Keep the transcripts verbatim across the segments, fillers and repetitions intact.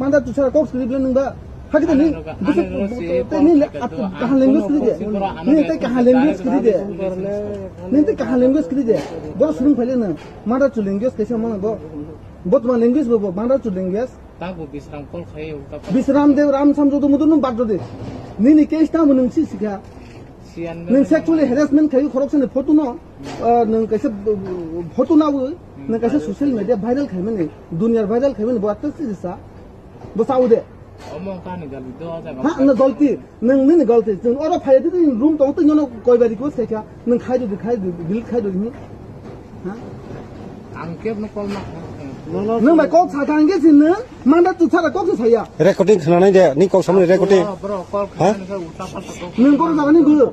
Manda tu sara kok script le nungba. Hakide ni. Ani roga, ani roga si kok tei ni le kok at kado, kaham language kri de. Ni tei kaham language kri de. Ni tei kaham language kri de. Bo sung phai le nung. Manda tu language kaisa mano bo. Bo tuma language bo, bo manda tu language. Tabo Bisram call khai ulta. Bisram Dev Ram Sam joto mudu nung bad jodi. Nini case tamo nung si sikha. Siyan nung sexually harassment khai khorok sani photo no. Ah, nung kaisa, uh, photo nawi, nung kaisa social media viral khaimani, dunia viral khaimani, bo atta sirisa, bo sao de. Omo kani gali do jaga. Ha, na galti, nung nini galti, nung oro phai de, nung room tong tong no koi bari ko sekha, nung khai de, khai de, delete khai de ni. Ha? Ang kep no call ma. Nung bai kok sa thang ge sin nung, manda tu sara kok sa ya. Recording khna nai de, ni kok samni recording. Bro, bro, call ha? Khna nai ulta palta kok. Nung kok jaga ni bu.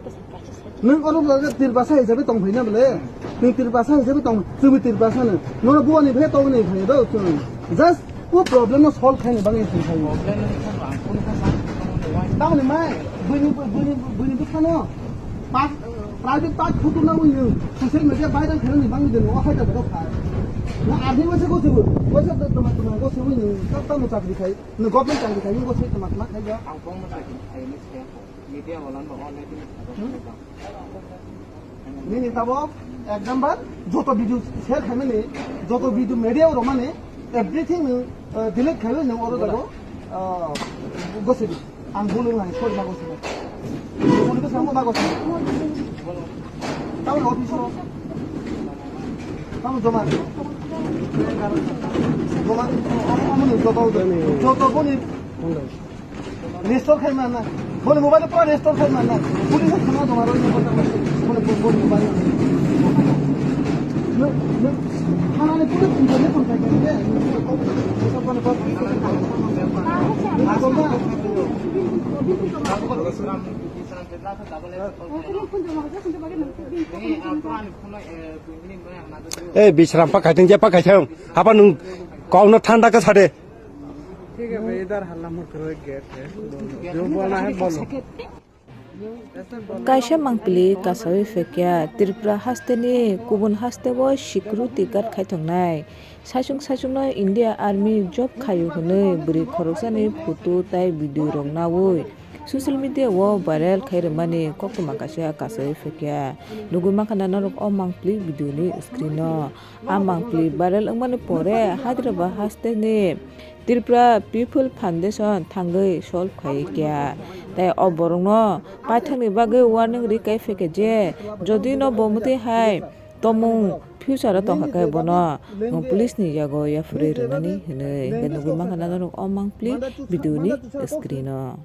Nung oro jaga Tiprasa hisabe tong phaina bole. Nung Tiprasa hisabe tong, chwngwi Tiprasa no. Nono buani phai tong ni phai do chwng. Just o problem no solve khaini bagwi chwng phaio. Problem no solve ang kunu kha sa. Tamoni mai, buini, buini, buini bwsano. Pas, private part photo na wi nung. Social media viral khaini bagwi de no hai da do kha. Na arni wase go chwng. Wase do tama tama go chwng ni. Tamo chakri khai. Nung government chakri khai go chwng tama tama khai ga. Ang kong mo chakri khai ni se. Media wala no online ni. Nini tabok ek number joto video share khaimani, joto video media o romani, everything nung, uh, delete khaimani nung oro jago, uh, gosidi. Ang bulu nai, sorry, ma gosidi. Bulu ko samo ma gosidi. Tamo office o. Tamo joma. Joma, amoni joto, joto boni. Restore khai manna. Boni mobile pura restore khai manna. Police khana dong aro ni bota bota. Boni boni mobile. No, no. Khana ni police ni boni kon khai khai. Agoma. Ei, Bisram pa khaithang je pa khaithang. Haba nung kok no thanda khe sade. ठीक है भाई, इधर हल्ला मत करो, एक गेट है, बोलो। जो बोलना है, बोलो। Kaisa mangpili kasawi phekya Tripura hasteni kubun hasteo security guard khai tongnai. Saichung saichungno India Army job khaio hwnwi bwrwi khoroksani photo tai video rok naui social media o viral khai rwmani koktwma kaisa kasawi phekya. Nugwi mankha na norok o mangpili video ni screen o. A mangpili viral wngmani pore Hyderabad hasteni Tripura People Foundation thangwi solve khai kha. Tai o borokno paithakni bagwi warning ri kai phekha je jodi no bo mwtwi hai tomung future o tongkha khe bono police ni yago yapharwi rwnani hwnwi. Hwnkhe nugwi mankha na norok o mangpili video ni screen o.